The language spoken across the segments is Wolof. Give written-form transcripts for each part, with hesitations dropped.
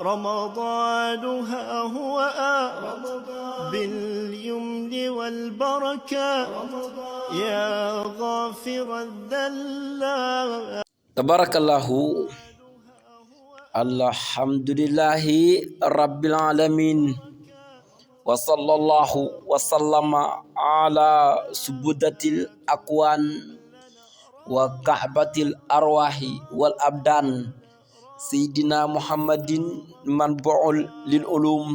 رمضان ها هو باليمن والبركة يا غافر الذلات. تبارك الله. الحمد لله رب العالمين، وصلى الله وسلم على سبودة الأكوان وكعبة الأرواح والأبدان سيدنا محمد منبع للعلوم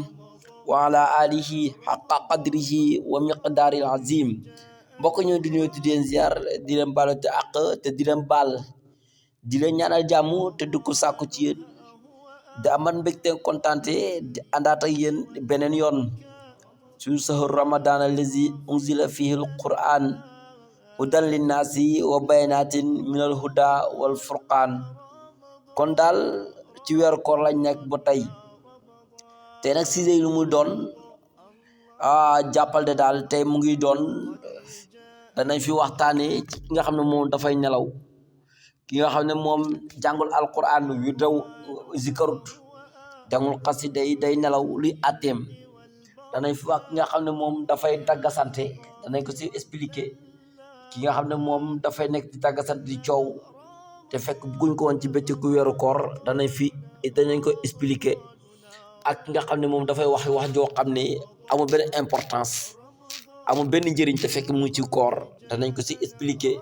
وعلى آله حق قدره ومقدار العظيم. mbokk ñu di ñëw di leen ziar di leen baal te àq te di leen baal di leen ñaanal jàmm te du ko sàkku ci yéen di aman mbégte kontaante di àndaat ak yéen beneen yoon suñu sahur ramadan allazi unzila fihi alquran hudan linnaasi wa bayanatin minal huda wal furqaan. kon daal ci weeru koor lañ nekk ba tey te nag sujet lu mu doon jàppal de daal tey mu ngi doon danañ fi waxtaane ci ki nga xam ne moom dafay nelaw, ki nga xam ne moom jàngul alquran yu daw zikarut jàngul xasida yi day nelaw luy atteem. danañ fi wax ki nga xam ne moom dafay daggasante, danañ ko si expliquer. ki nga xam ne moom dafay nekk di daggasante di coow te fekk bëgguñ ko woon ci bëccëgu weeru koor danañ ko expliquer. ak ki nga xam ne moom dafay wax joo xam ne amul benn importance, amul benn njëriñ te fekk mu ci koor, danañ ko si expliquer.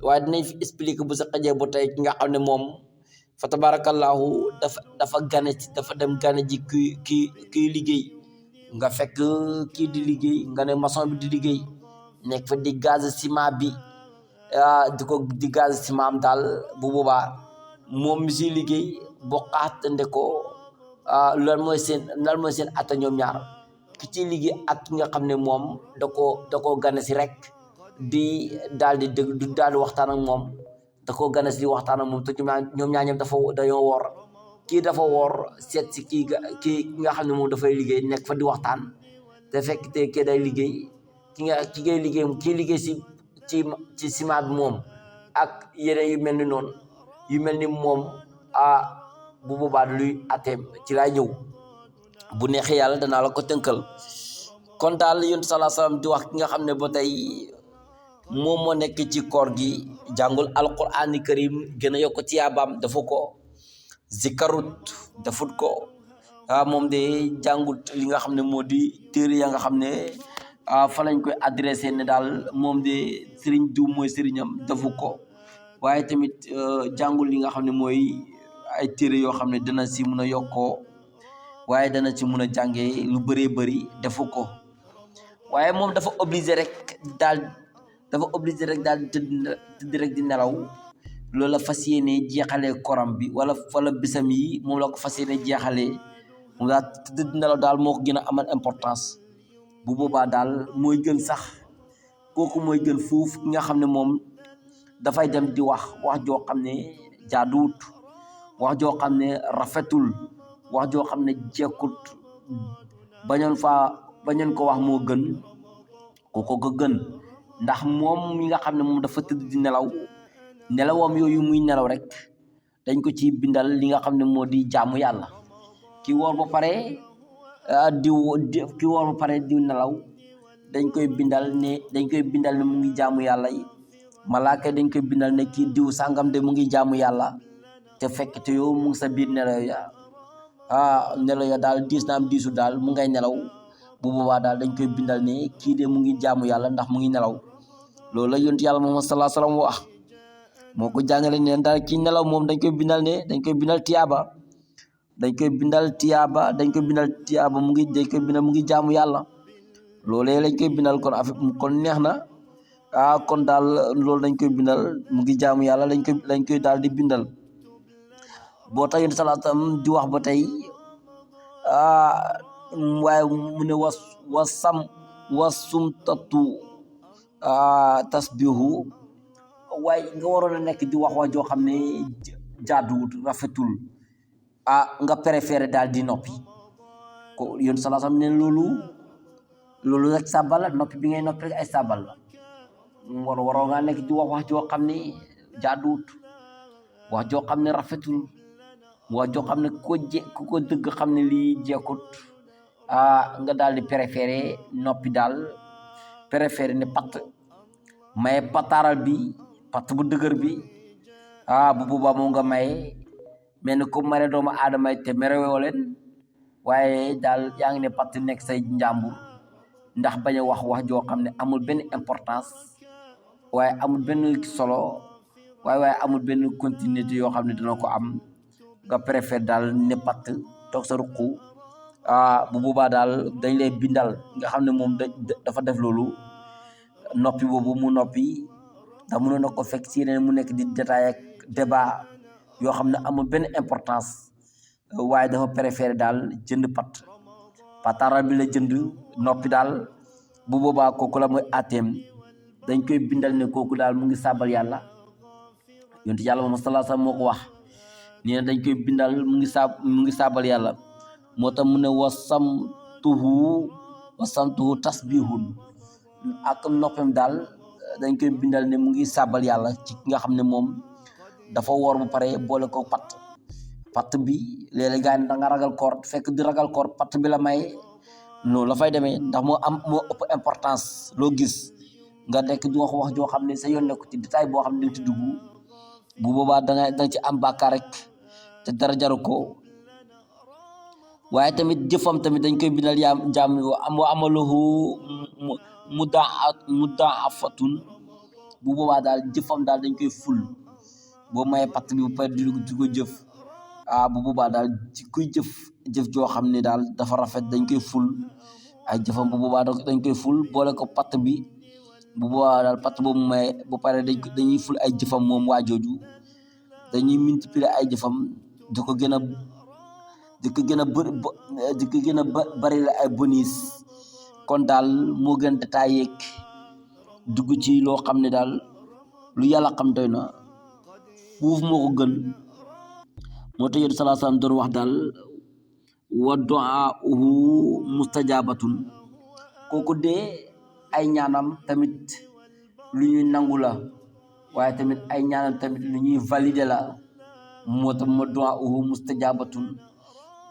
waaye dinañ fi expliquer bu sa xajee ba tey ki nga xam ne moom fa tabarakallahu dafa dem gane ji kii liggéey. nga fekk kii di liggéey nga ne maçon bi di liggéey nekk fa di gaz ciment bi di gaz ciment am daal bu boobaa moom mi si liggéey boo xaatande ko lan mooy seen atta ñoom ñaar. ki ci liggéey ak ki nga xam ne moom da koo gane si rek di daal di dégg du daal di waxtaan ak moom, da koo gane si di waxtaan ak moom te ñoom ñaar ñëpp dañoo woor. kii dafa woor seet si kii nga xam ne moom dafay liggéey nekk fa di waxtaan te fekk te kii day liggéey kii liggéey ci ciment bi moom ak yeneen yu mel ni noonu yu mel ni moom bu boobaa luy atteem ci laa ñëw bu neexee yàlla danaa la ko tënkal. kon daal yonent sallallahu alayhi wasallam di wax ki nga xam ne ba tey moom moo nekk ci koor gi jàngul alqur'ani karim gën a yokk ci yaabaam dafa ko zikarut defut ko moom de jàngut li nga xam ne moo di téere ya nga xam ne fa lañ koy adressé ne daal moom de sëriñ diw mooy sëriñam defu ko. waaye tamit jàngul li nga xam ne mooy ay téere yoo xam ne dana si mun a yokkoo waaye dana ci mun a jàngee lu bëree bëri defu ko. waaye moom dafa obligé rek daal tëdd rek di nelaw. loolu la fas yéene jeexalee koram bi wala bisam yi moom la ko fas yéene jeexalee moom daal tëdd nelaw daal moo ko gën a amal importance. bu boobaa daal mooy gën sax, kooku mooy gën foofu ki nga xam ne moom dafay dem di wax joo xam ne jaaduwut, wax joo xam ne rafetul, wax joo xam ne jekkut, bañoon ko wax moo gën kooku ko gën. ndax moom mi nga xam ne moom dafa tëdd di nelawam yooyu muy nelaw rek dañ ko ci bindal li nga xam ne moo di jaamu yàlla. ki woor ba pare di nelaw dañ koy bindal ne mu ngi jaamu yàlla yi. malaaka dañ koy bindal ne kii diw sàngam de mu ngi jaamu yàlla te fekk te yow mu ngi sa biir nelaw ya daal diis na am diisu daal mu ngay nelaw. bu boobaa daal dañ koy bindal ne kii de mu ngi jaamu yàlla ndax mu ngi nelaw. loolu la yonent yàlla Muhammad sallallahu alayhi wasallam wax moo ko jàngale neen daal kii nelaw moom dañ koy bindal tiyaaba mu ngi jaamu yàlla. loolee lañ koy bindal kon affaire kon neex na kon daal loolu dañ koy bindal mu ngi jaamu yàlla lañ koy daal di bindal. boo tax yonent sallallahu alayhi wasallam di wax ba tey waaye mu ne wasumtatu tasbihu. waaye nga waroon a nekk di wax joo xam ne jaaduwut rafetul nga préféré daal di noppi ko yoon sallallahu alayhi wasallam ne loolu rek sàbbal la. noppi bi ngay noppi rek ay sàbbal la. waroo nga nekk di wax joo xam ne jaaduwut, wax joo xam ne rafetul, wax joo xam ne ku ko dëgg xam ne lii jekkut nga daal di préféré noppi daal préféré ne patt maye pataaral bi patt bu dëgër bi bu boobaa moom nga maye mel ni ku mere doomu aadama te merewoo leen waaye daal yaa ngi ne patt nekk say njàmbur ndax bañ a wax joo xam ne amul benn importance waaye amul benn solo waaye amul benn continuité yoo xam ne dina ko am nga préfère daal ne patt toog sa ruqu bu boobaa daal dañ lay bindal nga xam ne moom dafa def loolu noppi boobu mu noppi ndax mënoon na ko fekk si yeneen mu nekk di détail ak débat yoo xam ne amul benn importance waaye dafa préféré daal jënd pataaral bi la jënd noppi daal bu boobaa kooku la mooy àtteem dañ koy bindal ne kooku daal mu ngi sàbbal yàlla yonent yàlla moom sallallahu alayhi wasallam moo ko wax nee na dañ koy bindal mu ngi sàbbal yàlla moo tax mu ne wasamtuhu tasbihun ak noppam daal dañ koy bindal ne mu ngi sàbbal yàlla ci ki nga xam ne moom dafa woor bu pare boole ko patt bi léeg-léeg gaa yi da nga ragal koor fekk di ragal koor patt bi la may noonu la fay demee ndax moo ëpp importance loo gis nga nekk di wax joo xam ne sa yoon nekku ci détail boo xam ne dañ ci dugg bu boobaa danga ci am bàkkaar rek te dara jaru ko waaye tamit jëfam tamit dañ koy bindal jaam wa amaluhu mudaafatun bu boobaa daal jëfam daal dañ koy ful boo mayee patt bi bu pare di ko jëf bu boobaa daal kuy jëf joo xam ne daal dafa rafet dañ koy ful ay jëfam bu boobaa dañ koy ful boole ko patt bi bu boobaa daal patt boobu maye bu pare dañuy ful ay jëfam moom waa jooju dañuy multiplier ay jëfam di ko gën a bari la ay bonus kon daal moo gën détaillé dugg ci loo xam ne daal lu yàlla xam doy na fuuf moo ko gën moo tax yéen sallallahu alayhi wasallam doon wax daal wa du'aahu mustajabatun kooku dee ay ñaanam tamit lu ñuy nangu la waaye tamit ay ñaanam tamit lu ñuy valider la moo tax ma du'aahu mustajabatun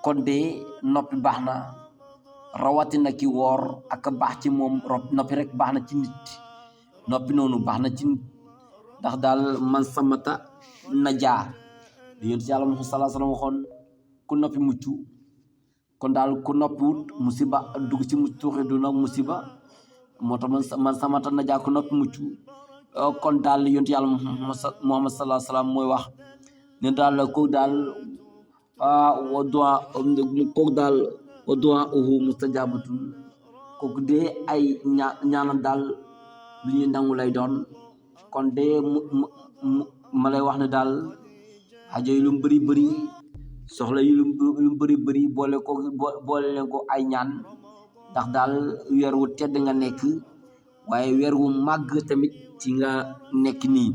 kon dee noppi baax na rawatina ki woor ak baax ci moom noppi rek baax na ci nit noppi noonu baax na ci nit ndax daal man samata najaa li yonent Yàlla Muhammad sallallahu alayhi wasallam waxoon ku noppi mucc kon daal ku noppiwut musiba dugg ci mucc tuuxi du nag musiba moo tax man samata najaa ku noppi mucc kon daal yonent Yàlla Muhammad sallallahu alayhi wasallam mooy wax ne daal kooku daal wa du'aahu mustajabatun kooku dee ay ñaanam daal lu ñuy nangu lay doon kon dee ma lay wax ne daal aajo yi lu mu bëri soxla yi lu mu bëri boole leen ko ay ñaan ndax daal weer wu tedd nga nekk waaye weer wu màgg tamit ci nga nekk nii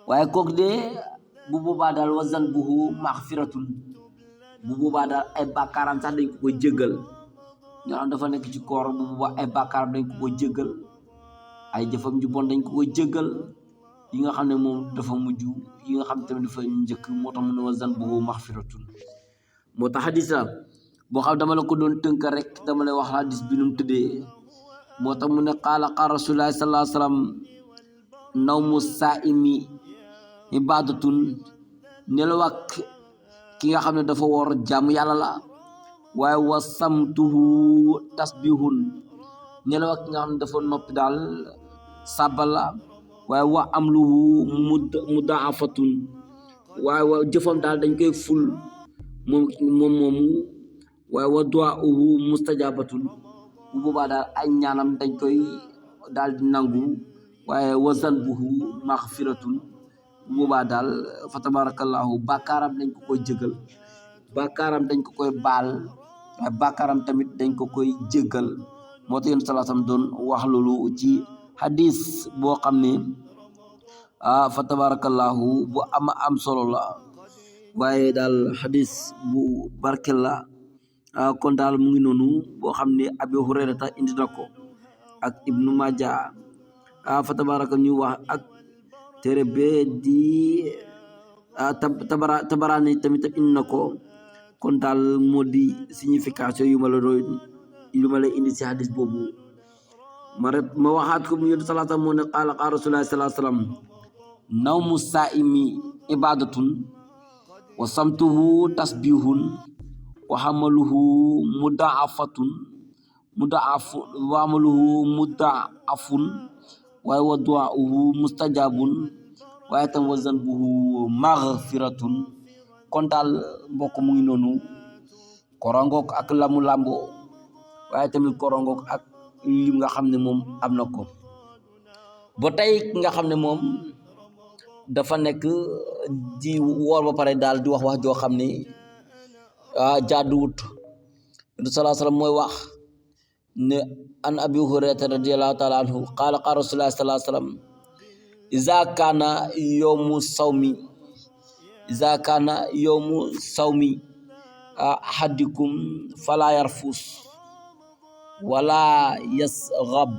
waaye kooku dee bu boobaa daal wa zanbuhu maghfiratun bu boobaa daal ay bàkkaaram sax dañ ko koy jéggal ñoo xam dafa nekk ci koor bu boobaa ay bàkkaaram dañ ko koy jéggal ay jëfam ju bon dañ ko koy jéggal yi nga xam ne moom dafa mujj yi nga xam ne tamit dafa njëkk moo tax mu ne wa zanbuhu maghfiratun moo tax xadis la boo xam dama la ko doon tënk rek dama lay wax xadis bi nu mu tëddee moo tax mu ne qaala rasulullah sallallahu alayhi wasallam nawmu saa'imi ibadatun nelaw ak ki nga xam ne dafa woor jaamu yàlla la waaye wa samtuhu tasbihun nelaw ak ki nga xam ne dafa noppi daal sàbbal la waaye wa amluhu mudaafatun waaye wa jëfam daal dañ koy ful moom moomu waaye wa du'aahu mustajabatun bu boobaa daal ay ñaanam dañ koy daal di nangu waaye wa zanbuhu maghfiratun bu boobaa daal fa tabarakallahu bàkkaaram dañ ko koy jëgal bàkkaaram dañ ko koy baal waaye bàkkaaram tamit dañ ko koy jëgal moo tax yéen salaasam doon wax loolu ci hadis boo xam ne fa tabarakallahu bu am solo la waaye daal hadis bu barkel la kon daal mu ngi noonu boo xam ne Abi Hurayrata indi na ko ak Ibnu Maaja fa tabaraka ñu wax ak téere bee di Tabarani tamit indi na ko kon daal moo di signification yu ma la indi si hadis boobu ma waxaat ko mu yonent sallallahu alayhi wa sallam moo ne qaala rasulullahi sallallahu alayhi wa sallam nawmu saa'imi ibadatun wa samtuhu tasbihun wa hamaluhu mudaafun waaye wa du'aahu mustajabun waaye tam wa zanbuhu maghfiratun kon daal mbokk mu ngi noonu korongook ak lamu lambo waaye tamit korongook ak lim nga xam ne moom am na ko ba tey nga xam ne moom dafa nekk di woor ba pare daal di wax joo xam ne jaaduwut sallallahu alayhi wa sallam mooy wax ne an abi hurayrata radiyallahu taala anhu qaala rasulullah sallallahu alayhi wa sallam iza kana yawmu sawmi ahadikum fala yarfus wala yasghab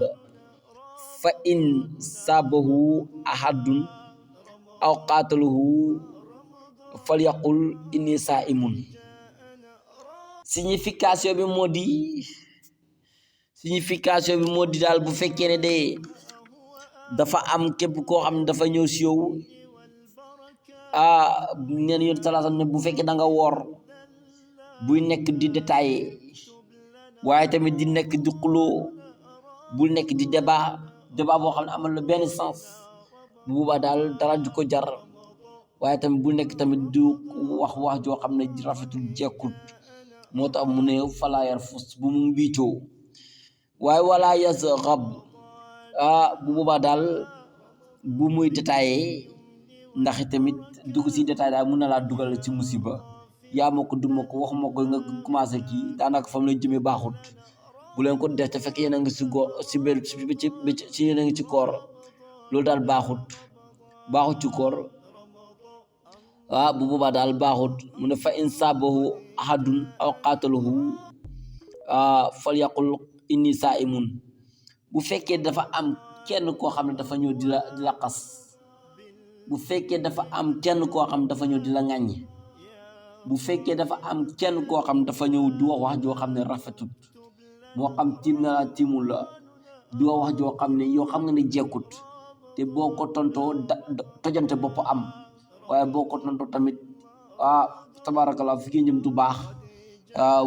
fa in sabahu ahadun aw qataluhu falyaqul inni sa'imun signification bi moo di daal bu fekkee ne de dafa am képp koo xam ne dafa ñëw si yow neen yoon salaasam ne bu fekkee da nga woor buy nekk di détaillé waaye tamit di nekk di xuloo bul nekk di débat boo xam ne amal na benn sens bu boobaa daal dara du ko jar waaye tamit bul nekk tamit di wax joo xam ne rafetul jekkut moo tax mu ne falaa yarfus bu mu mbiicoo waaye wala yasghab bu boobaa daal bu muy détaillé ndax tamit dugg si détail daal mun na laa dugal ci musiba yaa ma ko duma ko waxuma ko nga commencé kii daanaka fam lay jëmee baaxut bu leen ko def te fekk yéen a ngi si yéen a ngi ci koor loolu daal baaxut ci koor bu boobaa daal baaxut mu ne fa in sabahu ahadun aw qataluhu falyaqul inni sa'imun bu fekkee dafa am kenn koo xam ne dafa ñëw di la xas bu fekkee dafa am kenn koo xam ne dafa ñëw di la ŋàññ bu fekkee dafa am kenn koo xam ne dafa ñëw di wax joo xam ne rafetut moo xam tiim na la tiimul la di wax joo xam ne yow xam nga ne jekkut te boo ko tontoo tojante bopp am waaye boo ko tontoo tamit tabarakallah fi ngeen jëm du baax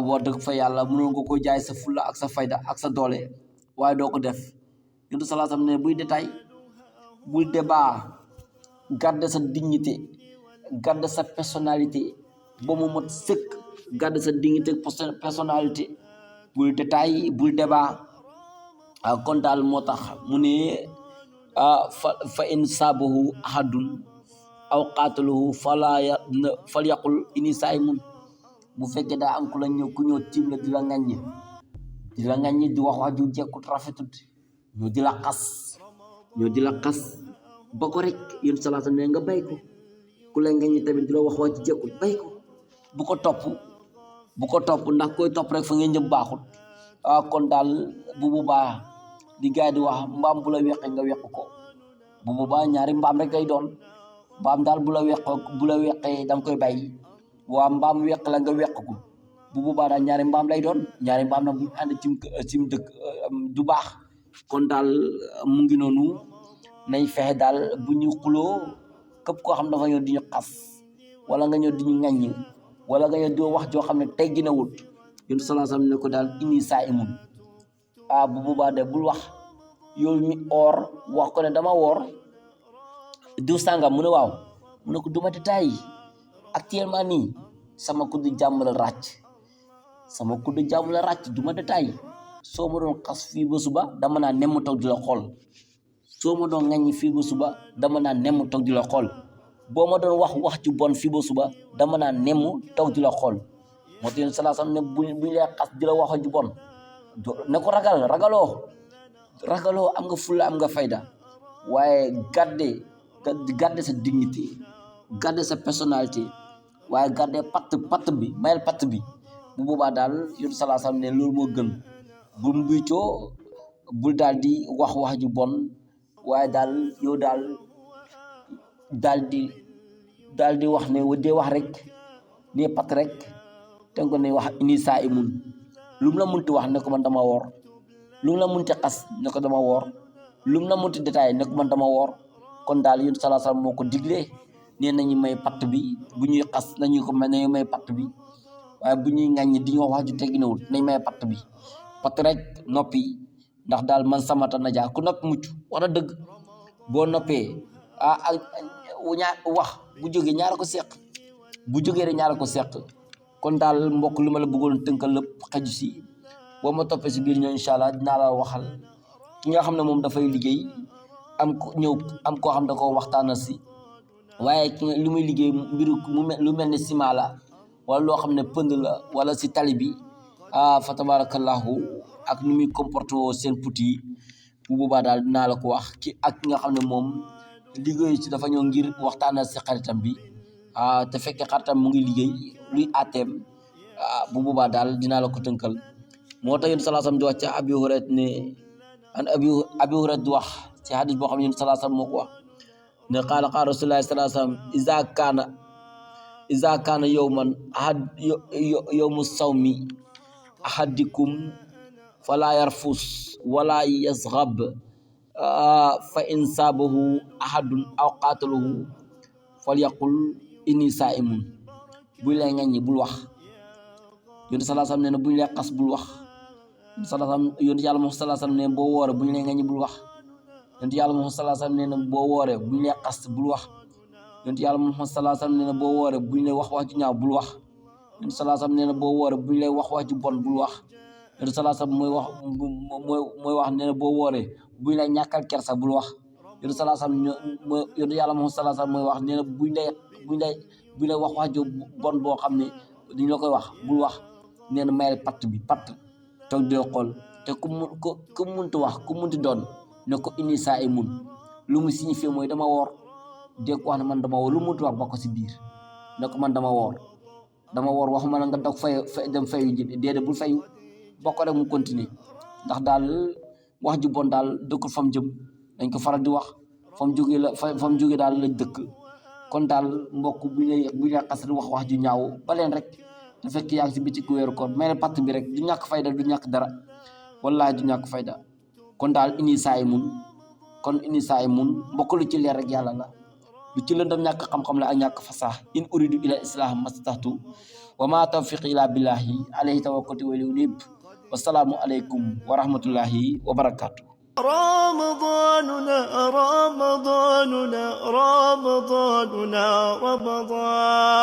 wax dëgg fa yàlla mënoon nga ko jaay sa fulla ak sa fayda ak sa doole waaye doo ko def yonent sallallahu alayhi wasallam ne buy détail bul débat garde sa dignité garde sa personnalité ba mu mot sëkk garde sa dignité personnalité bul détail bul débat kon daal moo tax mu ne fa in sabahu ahadun aw qataluhu falyaqul inni sa'imun bu fekkee daa am ku ñëw tiim la di la ŋàññi di wax ju jekkut rafetut ñoo di la xas ba ko rek yéen salaatu ne nga bay ko ku la ŋàññi tamit di la wax ju jekkut bay ko bu ko topp ndax koy topp rek fa ngeen jëm baaxut kon daal bu boobaa di gaay di wax mbaam bu la weqee nga weq ko bu boobaa ñaari mbaam rek lay doon mbaam daal bu la weqee da nga koy bàyyi waa mbaam weq la nga weq ko bu boobaa daal ñaari mbaam lay doon ñaari mbaam nag bu ñu ànd cim dëkk du baax kon daal mu ngi noonu nañ fexe daal bu ñu xuloo képp koo xam dafa ñëw di ñu xas wala nga ñëw di ñu ŋàññ wala nga ñëw di wax joo xam ne teggi na wut yéen sallallahu alayhi wasallam ne ko daal inni saa'imun bu boobaa de bul wax yow mi oor wax ko ne dama woor diw sàngam mu ne waaw mu ne ko duma détail actuellement nii sama kuddu jàmm la ràcc duma détail soo ma doon xas fii ba suba dama naa nemm toog di la xool soo ma doon ŋaññi fii ba suba dama naa nemm toog di la xool boo ma doon wax ci bon fii ba suba dama naa nemm toog di la xool moo tax yéen salaa ne buñ lay xas di la wax ju bon ne ko ragaloo am nga fulla am nga fayda waaye garder sa dignité garder sa personnalité waaye garder patt bi mayel patt bi bu boobaa daal yéen salaa ne loolu moo gën bu mbiicoo bul daal di wax ju bon waaye daal yow daal di daal di wax ne dee wax rek ne pat rek te ko ne wax ini saa imun lu mu la munti wax ne ko man dama woor lu mu la munti xas ne ko dama woor lu mu la munti détaillé ne ko man dama woor kon daal yonent sallallahu alayhi wasallam moo ko diglee nee nañu may patt bi bu ñuy xas nañu ko nañu may patt bi waaye bu ñuy ŋàññi di ñu wax ju tegginawul nañ may patt bi patt rek noppi ndax daal man samata na jaa ku noppi mucc wax na dëgg boo noppee wax bu jógee ñaara ko seq bu jógee rek ñaara ko seq kon daal mbokk li ma la bëggoon tënkal lépp xaju si boo ma toppee si biir ñoo incha allah dinaa la waxal ki nga xam ne moom dafay liggéey am ko ñëw am koo xam da ko waxtaanal si waaye ki lu muy liggéey mbiru lu mel ni ciment la wala loo xam ne pënd la wala si tali bi fa tabarakallahu ak nu muy comporté woo seen put yi bu boobaa daal dinaa la ko wax ki ak ki nga xam ne moom liggéey si dafa ñëw ngir waxtaanal si xaritam bi te fekkee xaritam mu ngi liggéey luy àtteem bu boobaa daal dinaa la ko tënkal moo tax yéen salaa sam di wax ci Abi Hurayra ne an Abi Hurayra di wax ci hadis boo xam ne yéen salaa sam moo ko wax ne qaala rasulullahi salaa sallam iza kaana yawman yawmu sawmi ahadikum fala yarfus wala yasghab fa in saabahu ahadun aw qaatalahu falyaqul inni saa'imun buñ lay ŋaññi bul wax yonent sallallahu alayhi wasallam nee na buñ lay xas bul wax yonent yàlla Muhammad sallallahu alayhi wasallam nee na boo wooree buñ lay ŋaññi bul wax yonent yàlla Muhammad sallallahu alayhi wasallam nee na boo wooree buñ lay xas bul wax yonent yàlla Muhammad sallallahu alayhi wasallam nee na boo wooree buñ lay wax wax ju ñaaw bul wax yonent sallallahu alayhi wasallam nee na boo wooree buñ lay wax wax ju bon bul wax yonent sallallahu alayhi wasallam mooy wax nee na boo wooree buñ lay ñàkkal kersa bul wax yonent sallallahu alayhi wasallam yonent yàlla Muhammad sallallahu alayhi wasallam mooy wax nee na buñ lay wax wax ju bon boo xam ne dañ la koy wax bul wax nee na mayal patt bi patt toog di xool te ku munti wax ku munti doon ne ko inni saa'imun lu mu signifie mooy dama woor dégg ko wax ne man dama woor lu munti wax bokk si biir ne ko man dama woor waxuma la nga dog dem fayu ji déedéet bul fayu bokk rek mu continuer ndax daal wax ju bon daal dëkkul fam jëm dañ ko faral di wax fam jógee daal lañ dëkk kon daal mbokk bu ñu xas wax ju ñaaw ba leen rek te fekk yaa ngi si biti ku weeru koor may patt bi rek du ñàkk fayda du ñàkk dara wallahi du ñàkk fayda kon daal inni saa'imun mbokk lu ci leer rek yàlla la lu ci lëndam ñàkk xam-xam la ak ñàkk fasax in uridu ila islah mastata'tu wa ma tawfiqi illa billahi alayhi tawakkaltu wa ilayhi unib wassalaamu aleykum wa rahmatullahi wa barakatuh رمضان